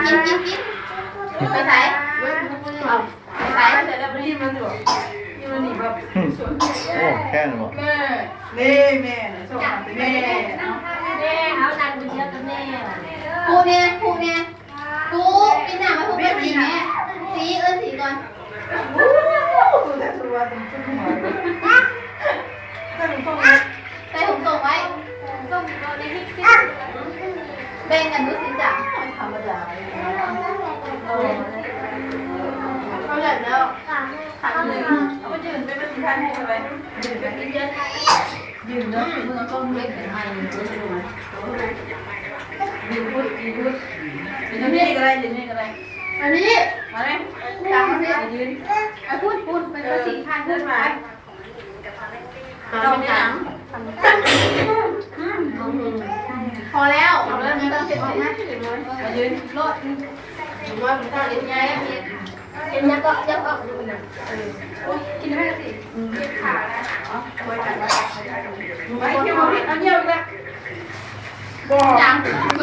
ກິນ ກິນ ກິນ ໄປໃສ ໄປໃສ ໂອ້ ແຄ່ນີ້ບໍ່ ແມ່ ນີ້ແມ່ ແມ່ ເຮົານັ່ງຢູ່ດຽວກັບແມ່ ຜູ້ແນ່ ຜູ້ແນ່ ຜູ້ ປິດໜ້າມາ ຜູ້ ສີແມ່ ສີ ເອີ້ນສີກ່ອນ ໃສ່ຫຸມໂສ້ງໄວ້ ແບ່ງກັນດູຊິຈ້າ ທຳມະດາ ເອີ ເອົາແລ້ວ ເອົາຢືນໄປ ມັນຊິຖ່າຍຮູບໄປ ຢືນໄປ ຢືນເດີ ເມືອກ້ອງເລັກຂຶ້ນໃໝ່ ຢືນພຸ້ນ ຢືນພຸ້ນ ຢືນນີ້ກໍໄດ້ ຢືນນີ້ກໍໄດ້ ອັນນີ້ ມາເລີຍ ຕາມມາຊິ ຢືນ ໄປພຸ້ນ ພຸ້ນ ໄປ ເອີ ຊິຖ່າຍຮູບໄປ ເອົາເປັນຫຍັງ ພໍແລ້ວ ເອົາເລີຍ ບໍ່ຕ້ອງເຮັດ ເຮັດ ເຮັດ ເຮັດ ຢືນໂລດ ເຮັດຫຍັງກໍ ເຮັດ ເອີ ໂອ້ຍ ກິນໄດ້ຊິ ເຈັບຂານະ ເອົາ ໄວ້ກັນ ໄວ້ກັນ ໄວ້ກັນ ໄວ້ ເອົາ ເອົາ ເອົາ ບໍ່ ຫຍັງ